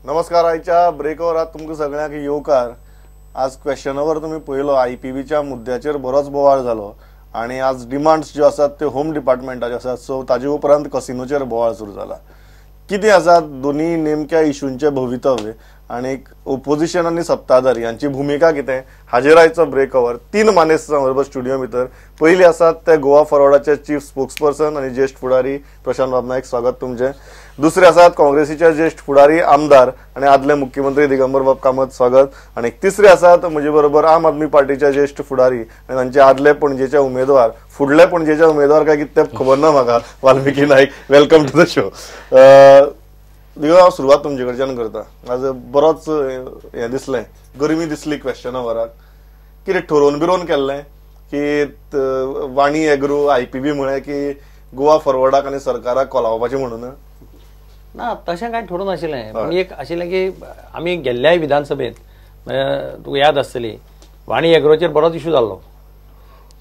नमस्कार. आयच्या ब्रेकवर तुमकां सगळ्यांक येवकार. आज क्वेश्चन our तुमी पळयलो, आयपीबीच्या मुद्द्याचेर बरोच बोवाळ जालो आनी आज डिमांड्स ज्यो आसात त्यो होम डिपार्टमेंटाच्यो आसात. सो ताजे उपरांत कसिनोचेर बोवाळ सुरू जाला. कितें आसा दोनी नेमक्या इशूंचें भवितव्य आनी ओपोजिशन आनी सत्ताधारी हांची भुमिका कितें, हाजेर आयचो ब्रेक our. तीन मानेस्त बरोबर स्टुडियो भितर. पयली आसात ते गोवा फॉरवर्डाचे चीफ स्पोक्सपर्सन आनी ज्येश्ठ फुडारी प्रशांत बाब नायक, स्वागत तुमचें. दुसरे आसात काँग्रेसीचे ज्येश्ठ फुडारी आमदार आनी आदले मुख्यमंत्री दिगंबर बाब कामत, स्वागत. आनी तिसरे आसात म्हजे बरोबर आम आदमी पार्टीचे ज्येश्ठ फुडारी आनी तांचे आदले पणजेचे उमेदवार, फुडले पणजेचे उमेदवार काय कितें ते खबर ना म्हाका, Valmiki Naik. Welcome to the show. हांव सुरवात तुमचे कडच्यान करता. आज बरोच हें दिसलें, गरमी दिसली क्वेश्चन आवराक. कितें ठरोवन बिरोवन केल्लें की वाणी एग्रो आयपीबी म्हळें की गोवा फॉरवर्डाक आनी सरकाराक कोलावपाचें म्हणून? ना, तशें कांय ठरोवन नाशिल्लें. पूण एक आशिल्लें की आमी गेल्ल्याय विधानसभेंत, तुका याद आसतली, वाणी एग्रोचेर बरोच इशू जाल्लो.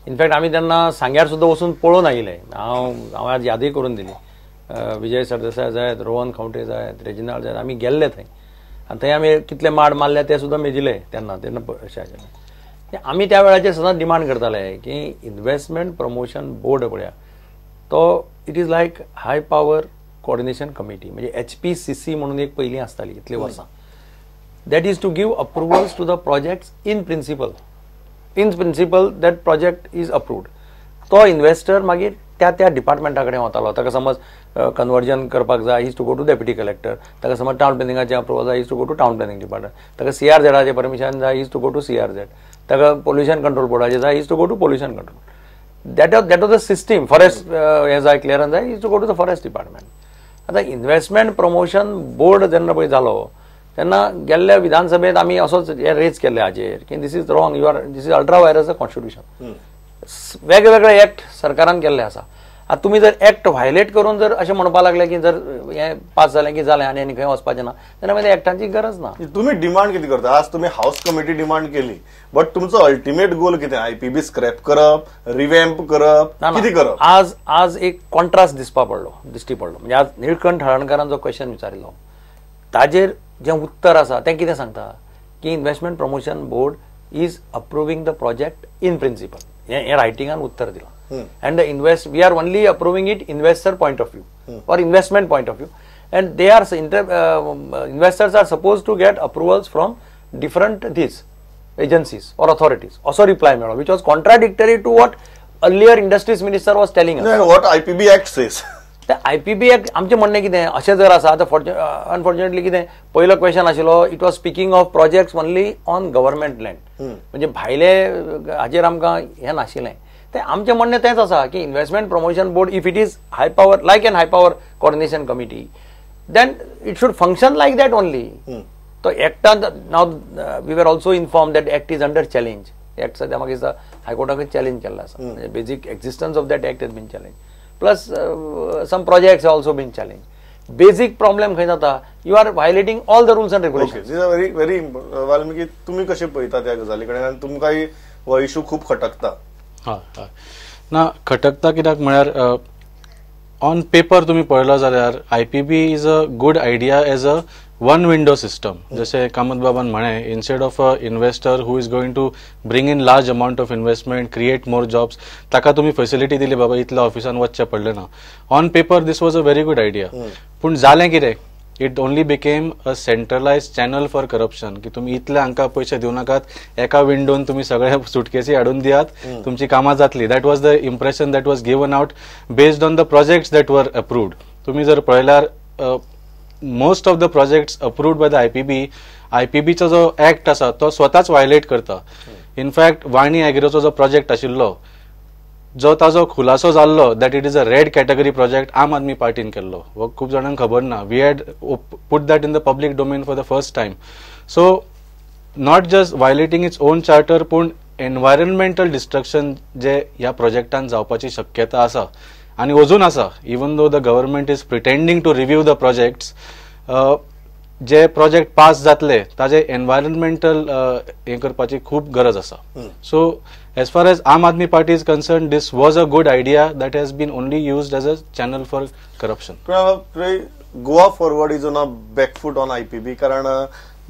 इनफॅक्ट आमी तेन्ना सांग्यार सुद्दां वचून पळोवन आयिल्ले. हांव आज यादूय करून दिली. विजय सरदेसाय जायत, रोहन खंवटे जायत, रेजिनाल्ड जायत, आमी गेल्ले थंय आनी थंय आमी कितले माड मारले ते सुद्दां मेजिले तेन्ना. तेन्ना अशें आशिल्लें. आमी त्या वेळाचेर सदांच डिमांड करताले की इन्वेस्टमेंट प्रमोशन बोर्ड पळया, तो it is like high power coordination committee, म्हणजे HPCC म्हणून एक पयलीं आसताली इतलीं वर्सां. That is to give approvals to the projects in principle. In principle that project is approved. तो इन्वेस्टर मागीर त्या त्या डिपार्टमेंटा कडेन वतालो. ताका समज कन्वर्जन करपाक जाय, is to go to deputy collector. ताका समज टावन प्लॅनिंगाचें अप्रुवल जाय, is to go to town planning department. ताका CRZाचें परमिशन जाय, is to go to CRZ. ताका पोल्युशन कंट्रोल बोर्डाचें जाय, is to go to pollution control. That was the system. Forest हें जाय, clearance जाय, is to go to the forest department. आतां investment promotion board जेन्ना पळय जालो तेन्ना गेल्ल्या विधानसभेंत आमी असोच हे रेज केल्ले हाजेर की this is wrong, you are this is ultra vires a constitution. वेगवेगळे एक्ट सरकारान केल्ले आसा. आतां तुमी जर एक्ट व्हायलेट करून जर अशें म्हणपाक लागले की जर हें पास जालें की जालें आनी आनी खंय वचपाचें ना, तेन्ना मागीर एक्टांची गरज ना. तुमी डिमांड कितें करता? आज तुमी हावस कमिटी डिमांड केली, बट तुमचो अल्टिमेट गोल कितें? आयपीबी स्क्रॅप करप, रिवॅम्प करप, कितें करप? आज आज एक कॉन्ट्रास्ट दिसपा पडलो, दिश्टी पडलो. म्हणजे आज निळकंठ हळर्णकारान जो क्वेश्चन विचारिल्लो ताजेर जें उत्तर आसा तें कितें सांगता की investment promotion board is approving the project in principle. हें रायटिंगान उत्तर दिलां. And the invest, we are only approving it investor point of view or investment point of view, and they are investors are supposed to get approvals from different these agencies or authorities. Also reply मेळो, which was contradictory to what earlier industries minister was telling us. What IPB Act says. ते IPB Act आमचें म्हणणें कितें अशें जर आसा आतां unfortunately कितें पयलो क्वेश्चन आशिल्लो, it was speaking of projects only on government land, म्हणजे भायले हाजेर आमकां हें नाशिल्लें. ते आमचें म्हणणें तेंच आसा की investment promotion board if it is high power like an high power coordination committee then it should function like that only. तो एक्टान now we were also inform that act is under challenge. Act सद्या म्हाका दिसता हायकोर्टाकूच challenge केल्लो आसा. म्हणजे basic existence of that act has been challenge, plus some projects also been challenge. Basic problem खंय जाता, you are violating all the rules and regulation. Very very Valmiki, तुमी कशें पळयता त्या गजाली कडेन आनी तुमकांय हो इशू खूब खटकता? हय हय, ना खटकता कित्याक म्हळ्यार ऑन पेपर तुमी पळयलो जाल्यार IPB is a good idea as a one window system. जशें कामत बाबान म्हळें, instead of a investor who is going to bring in large amount of investment, create more jobs, ताका तुमी फेसिलिटी दिली बाबा इतल्या ऑफिसान वचचें पडलें ना. On paper this was a very good idea. पूण जालें कितें, it only became a centralise channel for corruption. की तुमी इतले हांकां पयशे दिवं नाकात, एका विंडोन तुमी सगळे सुटकेसी हाडून दियात, तुमची कामां जातली. That was the impression that was given out based on the projects that were approved. तुमी जर पळयल्यार most of the projects approved by the IPB, आयपीबीचो जो एक्ट आसा तो स्वताच व्हायलेट करता. इनफॅक्ट वाणी एग्रोचो जो प्रोजेक्ट आशिल्लो, जो ताजो खुलासो जाल्लो that it is a red category project, Aam Aadmi पार्टीन केल्लो, हो खूब जाणांक खबर ना. We had put that in the public domain for the first time. So not just violating its own charter, पूण एनवायरमेंटल डिस्ट्रक्शन जे ह्या प्रोजेक्टान जावपाची शक्यता आसा आनी अजून आसा, even though the government is pretending to review the projects, J project pass जातले ताजे एनवायरमेंटल हें करपाची खूब गरज आसा. So As far as Aam Aadmi Party is concerned, this was a good idea that has been only used as a channel for corruption. Goa Forward is on a back foot on IPB, कारण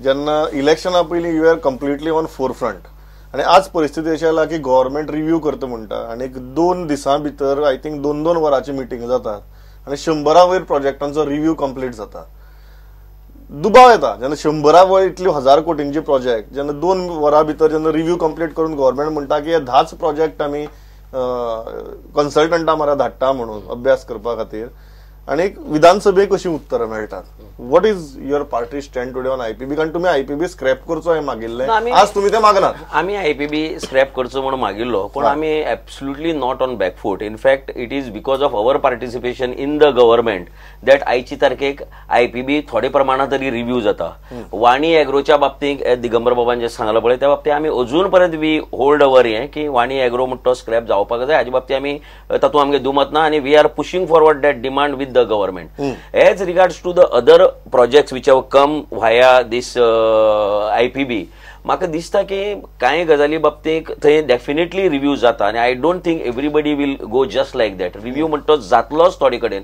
जेन्ना इलेक्शना पयलीं you are completely on forefront आनी आज परिस्थिती अशी आयला की government review करता म्हणटा आनी 2 दिसां भितर I think 2-2 वरांची मिटींग जातात आनी 100 वयर प्रोजेक्टांचो रिव्यू कंप्लीट जाता. दुबाव येता जेन्ना 100 वयर इतली 1000 कोटींचे प्रोजेक्ट जेन्ना 2 वरां भितर जेन्ना रिव्यू कंप्लीट करून गव्हर्मेंट म्हणटा की हे 10 प्रोजेक्ट आमी कन्सल्टंटा मारा धाडटा म्हणून अभ्यास करपा खातीर आनी विधानसभेक अशी उत्तरां मेळटात. What is your party stand today on IPB? कारण तुमी आयपीबी स्क्रॅप करचो हें मागिल्लें, आज तुमी तें मागनात. आमी आयपीबी स्क्रॅप करचो म्हणून मागिल्लो, पूण आमी absolutely not on back foot. In fact it is because of our participation in the government that आयची तारखेक आयपीबी थोडे प्रमाणात तरी रिव्यू जाता. वाणी एग्रोच्या बाबतींत दिगंबर बाबान जें सांगलां पळय त्या बाबतींत आमी अजून पर्यंत we hold our हें की वाणी एग्रो म्हणटा तो स्क्रॅप जावपाक जाय, हाजे बाबतींत आमी तातूंत आमगे दुमत ना आनी we are pushing forward that demand with the government. As regards to the other projects which have come via this IPB, म्हाका दिसता की कांय गजाली बाबतींत थंय डेफिनेटली रिव्यू जाता आनी I don't think everybody will go just like that. Review म्हणटो जातलोच थोडे कडेन.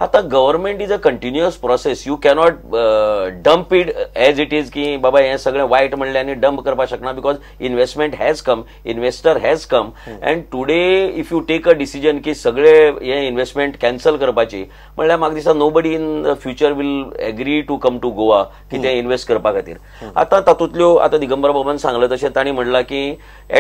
आतां government is a continuous process, you cannot dump it as it is की बाबा हें सगळें वायट म्हणलें आनी डंप करपाक शकना, because investment has come, investor has come and today if you take a decision की सगळे हे इन्व्हेस्टमेंट कॅन्सल करपाची म्हणल्यार म्हाका दिसता nobody in the future will agree to come to Goa की ते इन्व्हेस्ट करपा खातीर. आतां तातूंतल्यो आतां दिगंबर बाबान सांगलें तशें तांणी म्हणलां की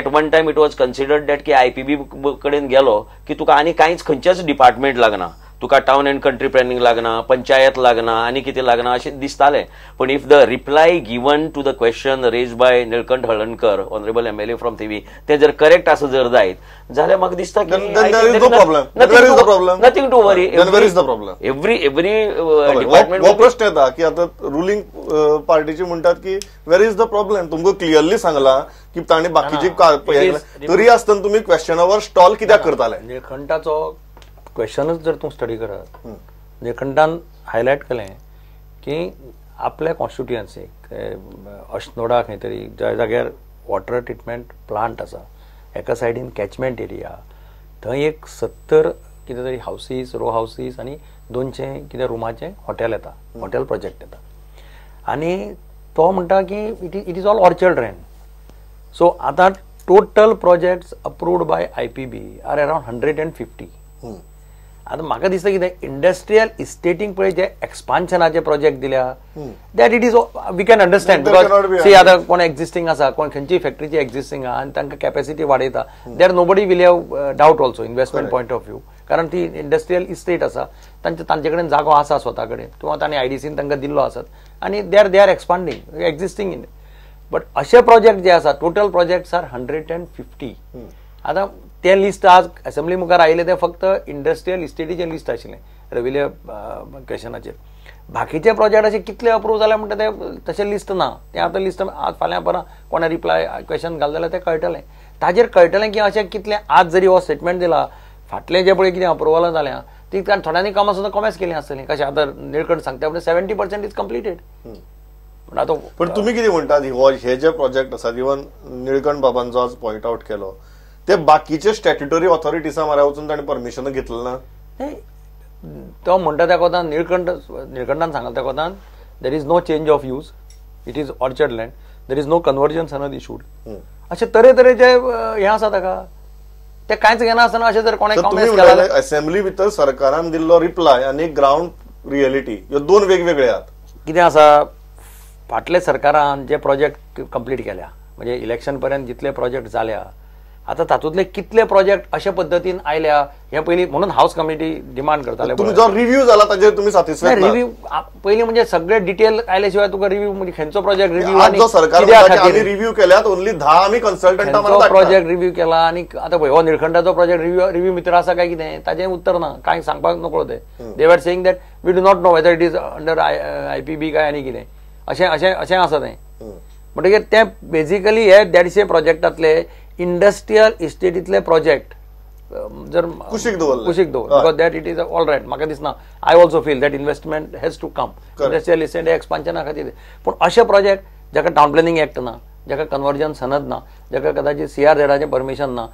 at one time it was considered that की आयपीबी कडेन गेलो की तुका आनी कांयच खंयचेच डिपार्टमेंट लागना, तुका टावन अँड कंट्री प्लॅनिंग लागना, पंचायत लागना आनी कितें लागना अशें दिसतालें. पूण if the reply given to the question raise by Nilkanth Halarnkar, honourable MLA from Thivim, तें जर करेक्ट आसा जर जायत जाल्यार म्हाका दिसता की nothing to worry. Every every department हो प्रश्न येता की आतां रुलिंग पार्टीची म्हणटात की वेर is the problem, तुमकां क्लियरली सांगला की तांणी बाकीची तरी आसतना तुमी क्वेश्चन our stall कित्याक करताले? निळकंठाचो क्वेश्चनच जर तूं स्टडी करत, निळकंठान हायलायट केलें की आपल्या कॉन्स्टिट्युएन्सीक अश्नोडा खंय तरी ज्या जाग्यार वॉटर ट्रिटमेंट प्लांट आसा, एका सायडीन कॅचमेंट एरिया, थंय एक 70 कितें तरी हावसीस, रो हावसीस आनी 200 कितें रुमाचें हॉटेल येता, हॉटेल प्रोजेक्ट येता. आनी तो म्हणटा की it is all orchard land. So आतां total projects approved by IPB are around 150. आतां म्हाका दिसता कितें इंडस्ट्रियल इस्टेटींक पळय जे एक्सपान्शनाचे प्रोजेक्ट दिल्या that it is we can understand, because see आतां कोण एक्झिस्टींग आसा, कोण खंयची फॅक्टरीची एक्झिस्टींग आहा आनी तांकां कॅपॅसिटी वाडयता, there nobody will have doubt also investment point of view, कारण ती इंडस्ट्रियल इस्टेट आसा, तांचे कडेन जागो आसा स्वता कडेन किंवा तांणी आयडीसीन तांकां दिल्लो आसत आनी they are expanding existing in. But अशे प्रोजेक्ट जे आसा टोटल प्रोजेक्ट्स आर 150. आतां तें लिस्ट आज असेंब्ली मुखार आयिल्लें तें फक्त इंडस्ट्रियल इस्टेटीचें लिस्ट आशिल्लें रविल्या क्वेशनाचेर. बाकीचे प्रोजेक्ट अशे कितले अप्रूव जाले म्हणटा ते तशें लिस्ट ना, तें आतां लिस्ट आज फाल्यां परां कोणें रिप्लाय क्वेशन घाल जाल्यार तें कळटलें, ताजेर कळटलें की अशें कितलें आज जरी हो स्टेटमेंट दिला फाटलें जें पळय कितें अप्रुवलां जाल्यां ती कारण थोड्यांनी कामां सुद्दां कॉमेस केलीं आसतलीं. कशें आतां निळकंठ सांगता म्हणजे 70% is completed. पण तुमी कितें म्हणटात हे जे प्रोजेक्ट आसात इवन निळकंठ बाबांचो आज पॉयंट आवट केलो ते बाकीचे स्टॅट्युटरी ऑथॉरिटीजा मारा वचून ताणें परमिशन घेतलें ना? तो म्हणटा त्या कोतान निळकंठान सांगला त्या कोतान there is no change of use, it is orchard land, there is no conversion sanad issued, अशे तरेतरेचे हें आसा ताका ते कांयच घेना आसतना अशें जर कोणें कॉमेस केला. असेंब्ली भितर सरकारान दिल्लो रिप्लाय आनी ग्रावंड रियलिटी ह्यो दोन वेगवेगळे आहात. कितें आसा फाटले सरकारान जे प्रोजेक्ट कंप्लीट केल्या म्हणजे इलेक्शन पर्यंत जितले प्रोजेक्ट जाल्या आतां तातूंतले कितले प्रोजेक्ट अशे पद्दतीन आयल्या हे पयलीं म्हणून हावस कमिटी डिमांड करताले. तुमी जो रिव्यू जाला ताजेर तुमी सॅटिस्फायड ना? रिव्यू पयलीं म्हणजे सगळे डिटेल आयले शिवाय तुका रिव्यू म्हणजे खंयचो प्रोजेक्ट रिव्यू आज जो सरकार आमी रिव्यू केल्यात ओनली 10 आमी कन्सल्टंटा मारतात प्रोजेक्ट रिव्यू केला. आनी आतां पळय हो निळकंठाचो प्रोजेक्ट रिव्यू मित्र आसा काय कितें ताजें उत्तर ना, कांय सांगपाक नकळो ते. They are saying that we do not know whether it is under IPB काय आनी कितें अशें अशें अशें आसा तें. म्हणटकीर तें बेजिकली हे 150 प्रोजेक्टांतले इंडस्ट्रियल इस्टेटीतले प्रोजेक्ट जर कुशीक दवरले, कुशीक दवर because that it is all right. म्हाका दिसना I also feel that investment has to come industrial estate एक्सपान्शना खातीर. पूण अशे प्रोजेक्ट जाका टावन प्लॅनिंग एक्ट ना, जाका कन्वर्जन सनद ना, जाका कदाचित सीआरझेडाचें परमिशन ना,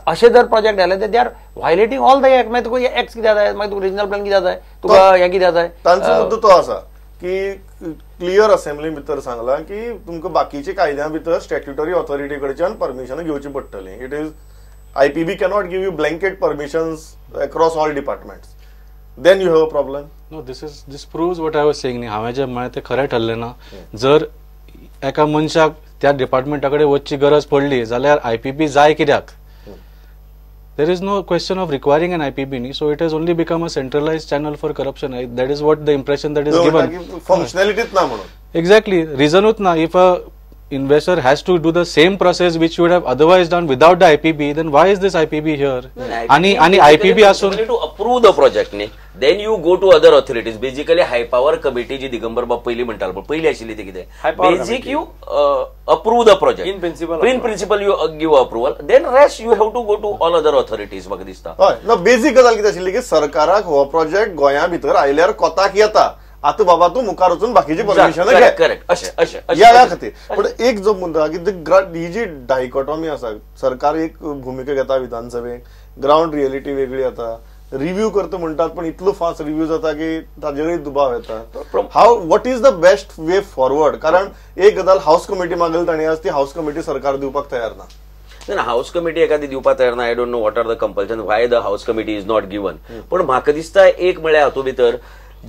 अशें जर प्रोजेक्ट आयले ते they are violating all the act. मागीर तुका एक्ट कित्याक जाय, मागीर तुका रिजनल प्लॅन कित्याक जाय, तुका हें कित्याक जाय? तांचो मुद्दो तो आसा की क्लियर असेंब्ली भितर सांगला की तुमकां बाकीच्या कायद्या भितर स्टॅट्युटरी ऑथॉरिटी कडच्यान परमिशन घेवची पडटली. It is IPB cannot give you blanket permissions across all departments, then you have a problem. No, this proves what I was saying. हांवें जें म्हळें तें खरें ठरलें ना. जर एका मनशाक त्या डिपार्टमेंटा कडेन वचची गरज पडली जाल्यार आयपीबी जाय कित्याक? There is no question of requiring an IPB, न्ही. So it has only become a centralized channel for corruption. That is what the impression that is given. फंक्शनॅलिटीच ना म्हणून. एक्झॅक्टली, रिजनूच ना. If a investor has to do the same process which you would have otherwise done without the IPB, then why is this IPB here? आणि आणि IPB असून to approve the project न्ही, then you go to other authorities. Basically high power committee जी दिगंबर बाब पयली म्हणटालो, पण पयली आशिल्ली ती कितें, basic you approve the project in principle, in principle you give approval, then rest you have to go to all other authorities. म्हाका दिसता हय ना. बेसीक गजाल कितें आशिल्ली की सरकाराक हो प्रोजेक्ट गोंया भितर आयल्यार कोताक येता, आतां बाबा तूं मुखार वचून बाकीची परमिशन घे. करेक्ट, अशें अशें ह्या खातीर. पण एक जो मुद्दो की ही जी डायकोटॉमी आसा, सरकार एक भुमिका घेता विधानसभेक, ग्रावंड रियलिटी वेगळी येता, रिव्यू करता म्हणटात पण इतलो फास्ट रिव्यू जाता की ताजेरय दुबाव येता. How what is the best way forward? कारण एक गजाल हाऊस कमिटी मागली ताणी, आज ती हाऊस कमिटी सरकार दिवपाक तयार ना. हाऊस कमिटी एखादी दिवपाक तयार ना. I don't know what are the compulsion, why the house committee is not given. पण म्हाका दिसता एक म्हळ्यार हातूंत भितर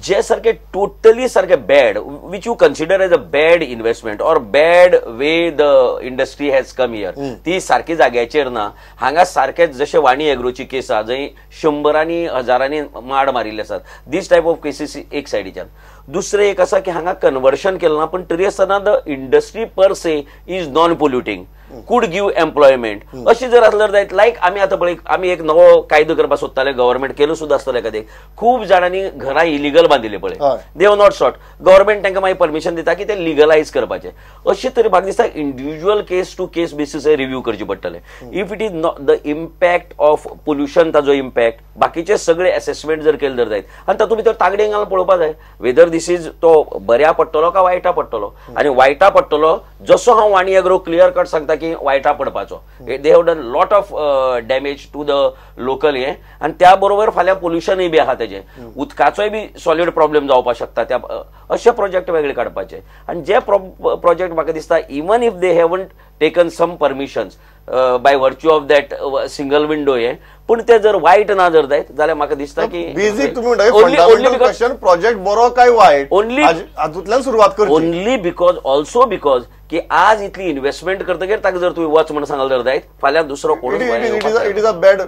जे सारखे टोटली सारखे bad, which you consider as a bad investment or bad way the industry has come here, ती सारकी जाग्याचेर ना. हांगा सारकेच जशे वाणी एग्रोची केस आहा जंय शंबरांनी हजारांनी माड मारिल्ले आसात, these type of cases एक सायडीच्यान. दुसरें एक आसा की हांगा कन्वर्शन केलें ना, पण तरी आसतना the industry per se is non polluting, could give employment. अशी जर आसल्यार जायत, लायक आमी आतां पळय, आमी एक नवो कायदो करपाक सोदताले, गव्हर्मेंट केलो सुद्दां आसतलें एखादें, खूब जाणांनी घरां इलिगल बांदिल्ली पळय, they have not sought, government तांकां मागीर परमिशन दिता की ते लिगलायज करपाचें. अशें तरी म्हाका दिसता individual case to case basis review करचे पडटले. If it is not the impact of pollution, ताजो इम्पॅक्ट बाकीचे सगळे एसेसमेंट जर केले जर जायत, आनी तातूंत भितर तागडेन घालून पळोवपाक जाय वेदर this is तो बऱ्या पडटलो काय वायटा पडटलो. आनी वायटा पडटलो जसो हांव वाणी एग्रो क्लियर कट सांगता की वायटा पडपाचो, they have done lot of damage to the local हें, आनी त्या बरोबर फाल्यां पोल्युशनूय बी आहा तेजें, उदकाचोय बी सॉलिड प्रॉब्लेम जावपाक शकता. त्या अशे प्रोजेक्ट वेगळे काडपाचे. आनी जे प्रोजेक्ट म्हाका दिसता even if they haven't taken some permissions by virtue of that single window हें, पूण ते जर वायट ना जर जायत जाल्यार म्हाका दिसता की बेसीक तुमी म्हणटा प्रोजेक्ट बरो काय वायट ओनली हातूंतल्यान सुरवात करची. ओनली because also because की आज इतली इन्व्हेस्टमेंट करतकीर ताका जर तुवें वच म्हण सांगल जर जायत फाल्यां दुसरो कोण it is a bad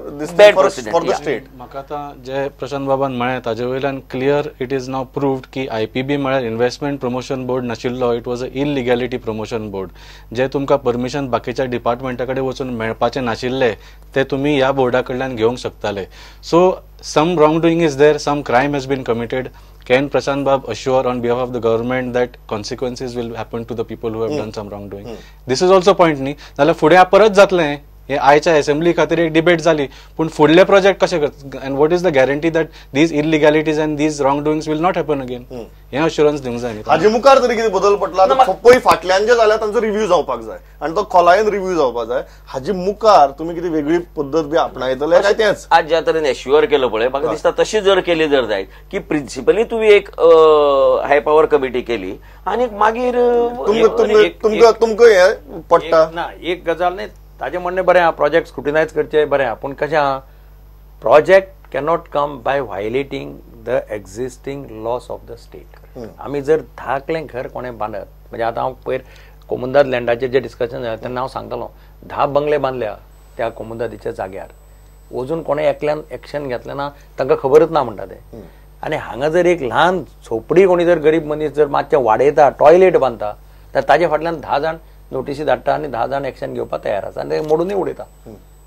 for the state. म्हाका आतां जे प्रशांत बाबान म्हळें ताजे वयल्यान clear it is now proved की आयपीबी म्हळ्यार इन्व्हेस्टमेंट प्रमोशन बोर्ड नाशिल्लो, it was a illegality promotion board. जे तुमकां परमिशन बाकीच्या डिपार्टमेंटा कडेन वचून मेळपाचें नाशिल्लें ते तुमी ह्या बोर्डा कडल्यान घेवंक शकताले. So some wrong doing is there, some crime has been committed. Can Prashant Bab assure on behalf of the government that consequences will happen to the people who have done some wrongdoing? This is also point न्ही. नाल्यार फुडें परत जातलें हे आयच्या assembly खातीर एक debate जाली, पूण फुडले प्रोजेक्ट कशे करता and what is the guarantee that these illegalities and these wrong doings will not happen again, हें अश्युरन्स दिवंक जाय. हाजे मुखार तरी कितें बदल पडला पळय, फाटल्यान जे जाल्यार तांचो रिव्यू जावपाक जाय आनी तो खोलायेन रिव्यू जावपाक जाय. हाजे मुखार तुमी कितें वेगळी पद्दत बी आपणायतले काय तेंच आज ज्या तरेन एश्युअर केलं पळय, म्हाका दिसता तशी जर केली जर जायत की प्रिन्सिपली तुवें एक हाय पॉवर कमिटी केली आनी मागीर तुमकां हें पडटा ना. एक गजाल न्ही, ताजें म्हणणें बरें आहा, प्रोजेक्ट स्क्रुटिनायज करचें बरें आहा, पूण कशें आहा, project cannot come by violating the existing laws of the state. आमी जर धाकलें घर कोणें बांदत, म्हणजे आतां हांव पयर कोमुंदाद लँडाचेर जें डिस्कशन जालें तेन्ना हांव सांगतालो, 10 बंगले बांदल्या त्या कोमुंदादीच्या जाग्यार, अजून कोणें एकल्यान एक्शन घेतलें ना, तांकां खबरच ना म्हणटा ते. आनी हांगा जर एक ल्हान झोपडी कोणी जर गरीब मनीस जर मातशें वाडयता, टॉयलेट बांदता, तर ताजे फाटल्यान 10 जाण नोटीसी धाडटा आनी 10 जाण एक्शन घेवपाक तयार आसा आनी ते मोडूनय उडयता.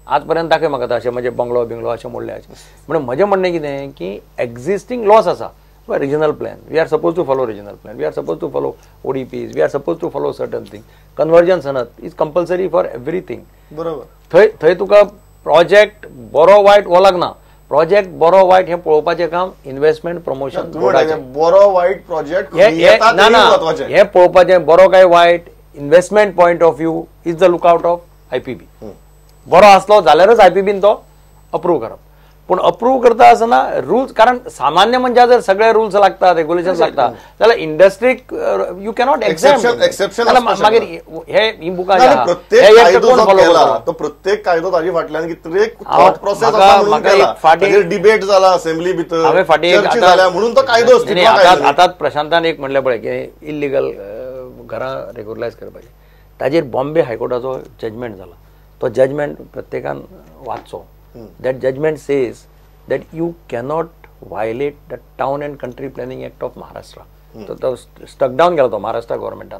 आज पर्यंत दाखय म्हाका अशें म्हणजे बंगलो बिंगलो अशें मोडले अशें. म्हणून म्हजें म्हणणें कितें की एक्झिस्टींग लॉस आसा, regional plan, we are suppose to follow regional plan, we are suppose to follow ODPs, we are suppose to follow certain thing. Conversion सनद is compulsory for everything. बरोबर. थंय थंय तुका प्रोजेक्ट बरो वायट हो लागना, प्रोजेक्ट बरो वायट हें पळोवपाचें काम इन्व्हेस्टमेंट प्रमोशन बोर्डाचें. बरो वायट प्रोजेक्ट ना ना, हें पळोवपाचें बरो काय वायट investment point of view is the lookout of IPB. बरो आसलो जाल्यारच आयपीबीन तो अप्रूव करप. पूण अप्रूव करता आसतना रुल्स, कारण सामान्य मनशा जर सगळे रुल्स लागतात, रेग्युलेशन लागता जाल्यार इंडस्ट्रीक you cannot exception. मागीर हे ही बुकां तो प्रत्येक कायदो ताजे फाटल्यान कितें थॉट प्रोसेस आसा, डिबेट जाला असेंब्ली भितर, हांवें फाटीं चर्चा जाल्या म्हणून तो कायदो. आतां प्रशांतान एक म्हणलें पळय की इल्लिगल घरां रेगुलरायज करपाचें, ताजेर बॉम्बे हायकोर्टाचो जजमेंट जाला. तो जजमेंट प्रत्येकान वाचचो. That judgment says that you cannot violate the Town and Country Planning Act of Maharashtra. So struck down गेला तो Maharashtra government,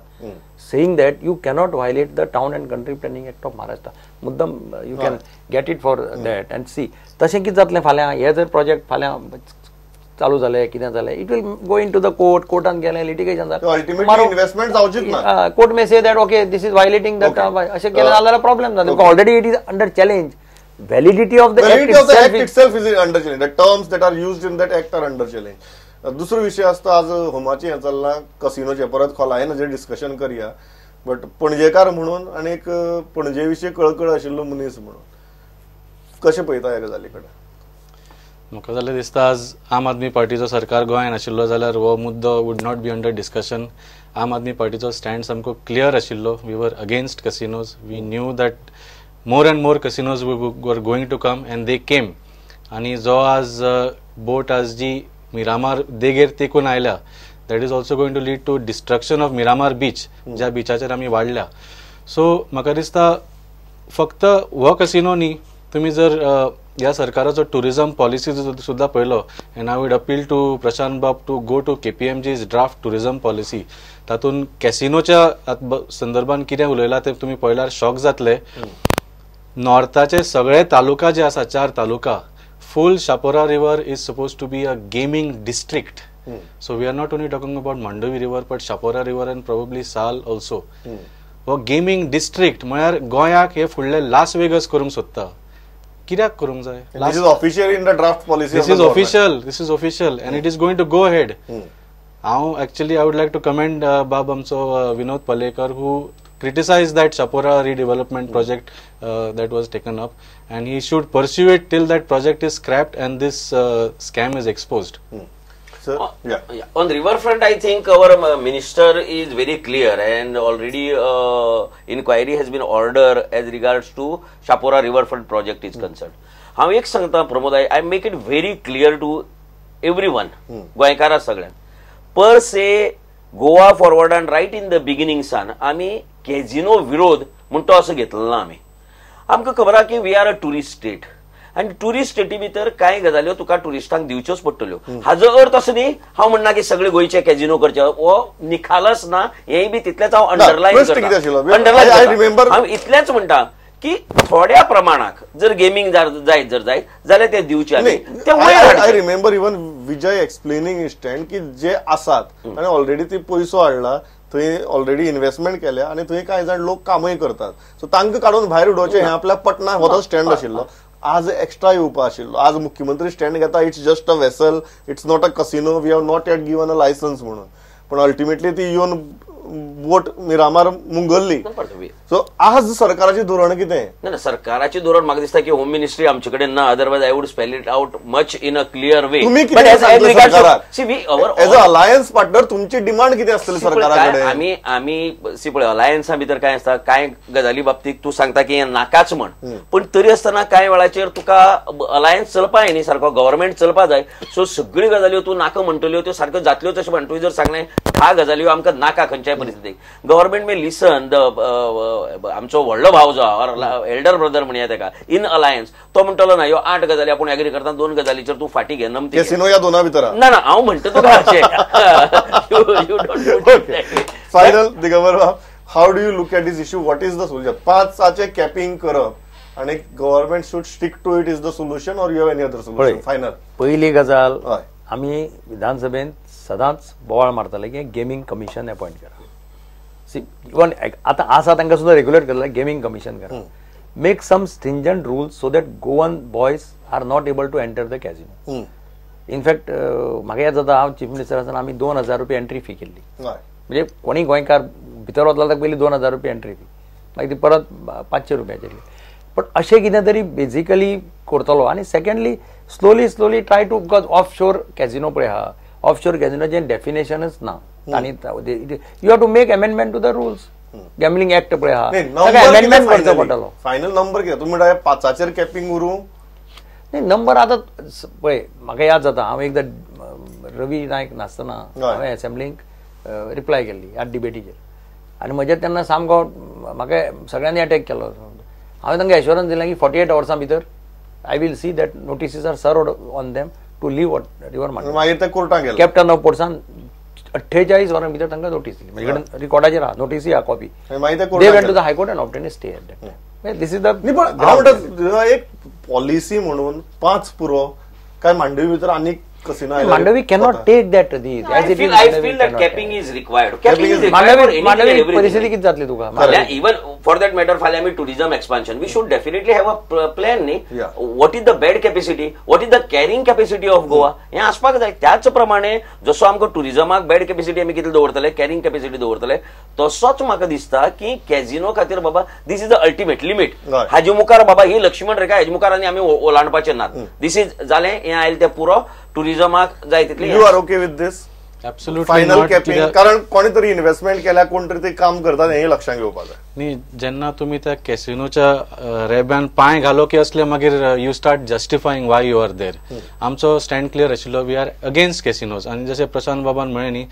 saying that you cannot violate the Town and Country Planning Act of Maharashtra. मुद्दम you can get it for that and see. तशें कितें जातलें फाल्यां हे जर project फाल्यां चालू जाले कितें जालें, it will go into the court, कोर्टान गेलें लिटिगेशन जालें, अल्टिमेटली इन्व्हेस्टमेंट जावचीच ना. Court may say that okay this is violating the, अशें केलें जाल्यार प्रॉब्लेम जाता. Already it is under challenge. Validity of the act itself is under challenge. The terms that are used in that act are under challenge. दुसरो विषय आसता आज होमाचे हें चल्लां कसिनोचे, परत खोलायेन हाजेर डिस्कशन करया, बट पणजेकार म्हणून आनी एक पणजे विशीं कळकळ आशिल्लो मनीस म्हणून कशें पळयता ह्या गजाली कडेन? म्हाका जाल्यार दिसता आज आम आदमी पार्टीचो सरकार गोंयांत आशिल्लो जाल्यार हो मुद्दो would not be under discussion. आम आदमी पार्टीचो स्टँड सामको क्लियर आशिल्लो. We were against casinos. We knew that more and more casinos were going to come and they came. आणि जो आज बोट आज जी मिरामार देगेर तेकून आयल्या, that is also going to lead to destruction of Miramar beach, ज्या बिचाचेर आमी वाडल्या. सो म्हाका दिसता फक्त हो कसिनो न्ही, तुमी जर ह्या सरकाराचो टुरिजम पॉलिसी सुद्दां पळयलो, and I would appeal to Prashant Bab to go to KPMG's draft tourism policy. तातूंत कॅसिनोच्या संदर्भान कितें उलयलां तें तुमी पळयल्यार शॉक जातले. नॉर्थाचे सगळे तालुका जे आसा, 4 taluka, full Chapora river is suppose to be a gaming district. So we are not only talking about Mandovi river but Chapora river and probably Sal also. हो gaming district म्हळ्यार गोंयाक हे फुडले लास वेगस करूंक सोदता. कित्याक करूंक जाय? This is official in the draft policy. This is official, this is official and it is going to go ahead. हांव actually I would like to commend बाब आमचो Vinod Palekar who criticized that Chapora redevelopment project that was taken up, and he should pursue it till that project is scrapped and this scam is exposed. Sir, yeah. Yeah. On riverfront, I think our minister is very clear, and already inquiry has been ordered as regards to Chapora riverfront project is concerned. हांव एक सांगता Pramod, I make it very clear to everyone, गोंयकारा सगळ्यांक, per se Goa फॉरवर्डान right in the beginning सान आमी कॅझिनो विरोध म्हूण तो असो घेतलो ना. आमी आमकां खबर आहा की we are a tourist state आनी ट्युरिस्ट स्टेटी भितर कांय गजाल्यो तुका ट्युरिस्टांक दिवच्योच पडटल्यो. हाजो अर्थ असो न्ही हांव म्हणना की सगळे गोंयचे कॅझिनो करचे, हो निखालस ना, हेंय बी तितलेंच हांव अंडरलायन करता. अंडरलायन हांव इतलेंच म्हणटा की थोड्या प्रमाणाक जर गेमींग जायत जर जायत जाल्यार ते दिवचे. I remember even Vijay explaining stand की जे आसात आनी ऑलरेडी ती पयसो हाडला, थंय ऑलरेडी इन्व्हेस्टमेंट केल्या आनी थंय कांय जाण लोक कामय करतात, सो तांकां काडून भायर उडोवचें हें आपल्याक पटना हो तो स्टँड आशिल्लो. आज एक्स्ट्रा येवपा आशिल्लो. आज मुख्यमंत्री स्टँड घेता, it's just a vessel, it's not a casino, we have not yet given a licence म्हणून, पण अल्टिमेटली ती येवन बोट मिरामार मुंगरली. सो आज सरकाराचें धोरण कितें? ना, सरकाराचें धोरण म्हाका दिसता की होम मिनिस्ट्री आमचे कडेन ना, otherwise I would spell it out much in a clear way. तुमी कितें एज अ अलायन्स पार्टनर तुमची डिमांड कितें आसतली सरकारा कडेन? आमी आमी सी पळय अलायन्सा भितर कांय आसता, कांय गजाली बाबतीत तूं सांगता की हें नाकाच म्हण, पूण तरी आसतना कांय वेळाचेर तुका अलायन्स चलपा जाय न्ही, सारको गव्हर्मेंट चलपा जाय. सो सगळ्यो गजाल्यो तूं नाका म्हणटल्यो त्यो सारक्यो जातल्योच अशें म्हण. तुवें जर सांगलें 10 गजाल्यो आमकां नाका खंयच्याय परिस्थितीक, गव्हर्मेंट मे लिसन the आमचो व्हडलो भाव जो ऑर एल्डर ब्रदर म्हणया तेका इन अलायन्स, तो म्हणटलो ना ह्यो 8 गजाली आपूण एग्री करता, 2 गजालीचेर तूं फाटी घे नमती. कॅसिनो ह्या दोना भितर ना ना हांव म्हणटा तुका अशें. फायनल दिगंबर बाब, how do you look at this issue? What is the solution? 5 capping करप आनी government should stick to it is the solution or you have any other solution? Final पयली गजाल, आमी विधानसभेंत सदांच बोवाळ मारताले की गेमींग कमिशन अपॉयंट करा. सी इवन आतां आसा तांकां सुद्दां रेग्युलेट करता, गेमींग कमिशन करा, make some stringent rules so that Goan boys are not able to enter the casino. In fact म्हाका याद जाता हांव चीफ मिनिस्टर आसतना आमी 2000 रुपया एंट्री फी केल्ली, म्हणजे कोणी गोंयकार भितर वतलो जाल्यार पयलीं 2000 रुपया एंट्री फी, मागीर ती परत 500 रुपयाचेर. पण अशें कितें तरी बेजिकली करतलो. आनी secondly slowly slowly try to, because off shore casino पळय आहा, ऑफ शोर कॅझिनोचें डेफिनेशनच ना आनी you have to make amendment to the rules. Gambling act पळय आहा, ताका अमेंडमेंट करचो पडटलो. फायनल नंबर कितें तुमी म्हणटा 5 कॅपिंग उरूं? न्ही नंबर आतां पळय म्हाका याद जाता, हांव एकदां रवी नायक नासतना हांवें असेंब्लीक रिप्लाय केल्ली ह्या डिबेटीचेर आनी म्हजेर तेन्ना सामको म्हाका सगळ्यांनी अटॅक केलो. हांवें तांकां एश्योरन्स दिलें की 48 वर्सां भितर I will see that notices are served on them to leave river Mandovi. मागीर ते कोर्टाक गेले. कॅप्टन ऑफ पोर्ट्सान 48 वरां भितर तांकां नोटीस दिली. म्हजे कडेन रिकॉर्डाचेर आहा, नोटीसी आहा copy. They went to the high court and obtain stay at that time. This is the. पण हांव म्हणटा एक पॉलिसी म्हणून 5 पुरो काय मांडवी भितर आनीक casino? Mandovi cannot take that. I feel that capping is required. Capping is required for anything and everything. परिस्थिती किती जातली तुका? Even for that matter, फाल्यां आमी tourism expansion, we should definitely have a plan न्ही. What is the bed capacity, what is the carrying capacity of Goa, हें आसपाक जाय. त्याच प्रमाणे जसो आमकां टुरिजमाक बेड कॅपॅसिटी आमी कितले दवरतले, कॅरिंग कॅपॅसिटी दवरतले, तसोच म्हाका दिसता की कॅझिनो खातीर बाबा this is the ultimate limit. हाजे मुखार बाबा ही लक्ष्मण रेखा हाजे मुखार आनी आमी ओलांडपाचे नात. This is जालें, हें आयलें तें पुरो टुरिजमाक जाय तितले. You are okay with this? Absolutely. Final capping, कारण कोणी तरी इन्व्हेस्टमेंट केल्या, कोण तरी ते काम करतात हें लक्षात घेवपाक जाय. न्ही, जेन्ना तुमी त्या कॅसिनोच्या रेब्यान पांय घालो की असले मागीर you start justifying why you are there. आमचो स्टँड क्लियर आशिल्लो, we are against casinos. आनी जशें प्रशांत बाबान म्हळें न्ही,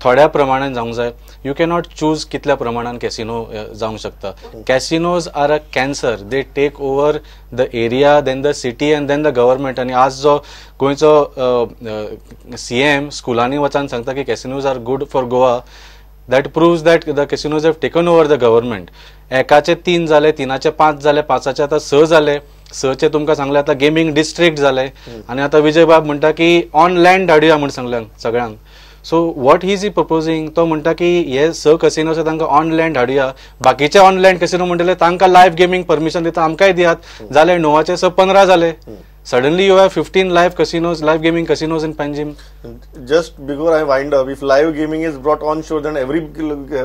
थोड्या प्रमाणान जावंक जाय. You cannot choose कितल्या प्रमाणान कॅसिनो जावंक शकता. Casinos are a cancer, they take over the area, then the city and then the government. आनी आज जो गोंयचो सीएम स्कुलांनी वचान सांगता की casinos are good for Goa, that proves that the casinos have taken over the government. एकाचे 3 जाले, 3चे 5 जाले, 5चे आतां 6 जाले, 6चे तुमकां सांगले आतां गेमींग डिस्ट्रिक्ट जाले. आनी आतां विजय बाब म्हणटा की ऑन लँड धाडुया म्हूण सांगल्या सगळ्यांक. So what is he proposing? तो म्हणटा की हे 6 कसिनो आसा तांकां ऑन लँड धाडुया, बाकीचे ऑन लँड कसिनो म्हणटले तांकां लायव्ह गेमींग परमिशन दिता, आमकांय दियात. जाले 9चे 6 15 जाले. Suddenly you have 15 live casinos, live gaming casinos in Panjim. Just before I wind up, if live gaming is brought on shore, then every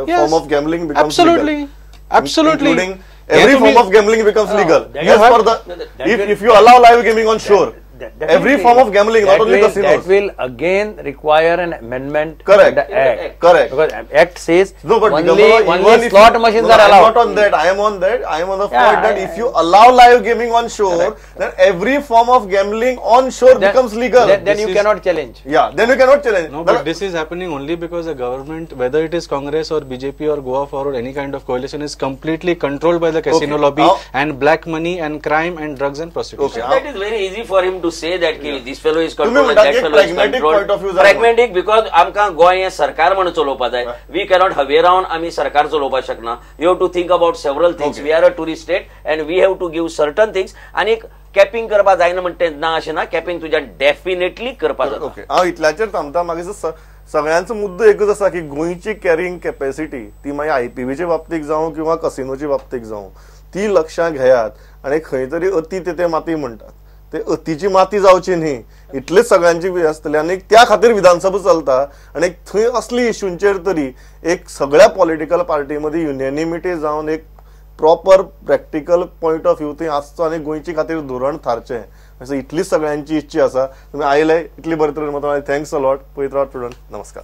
form of gambling becomes absolutely legal. Absolutely. Including every form of gambling becomes legal. Yes, for the if you allow live gaming on shore, every form of gambling, not only casinos. That will again require an amendment. Correct. In the act. Correct. Because act says no, but only slot machines are allowed. I am not on that. I am on that. I am on the point that if you allow live gaming on shore, correct, then every form of gambling on shore becomes legal. Then you cannot challenge. Yeah, then you cannot challenge. No, but this is happening only because the government, whether it is Congress or BJP or Goa Forward, any kind of coalition, is completely controlled by the casino lobby and black money and crime and drugs and prostitution. Okay. That is very easy for him to say that ki this fellow is controlled and that fellow is controlled. Pragmatic point of view, because आमकां गोंय हें सरकार म्हणून चलोवपा जाय. We cannot हवे रावन आमी सरकार चलोवपाक शकना. You have to think about several things. We are a tourist state and we have to give certain things. आनी कॅपिंग करपा जायना म्हणटे ना, अशें ना, कॅपिंग तुज्या डेफिनेटली करपा जाता. ओके, हांव इतल्याचेर थांबता. मागीर सगळ्यांचो मुद्दो एकूच आसा की गोंयची कॅरिंग कॅपॅसिटी ती मागीर आयपीबीचे बाबतीक जावं किंवा कसिनोचे बाबतीक जावं, ती लक्षां घेयात. आनी खंय तरी अती तेथे माती म्हणटात, ते अतिची माती जावची न्ही इतलेच सगळ्यांची आसतली. आनी त्या खातीर विधानसभा चलता आनी थंय असली इशूंचेर तरी एक सगळ्या पॉलिटिकल पार्टी मदीं युनॅनिमिटी जावन एक proper practical point of view थंय आसचो आनी गोंयचे खातीर धोरण थारचें, अशें इतलीच सगळ्यांची इच्छा आसा. तुमी आयले इतली बरे तरेन मतां, thanks a lot. पळयत रावात प्रुडंट. नमस्कार.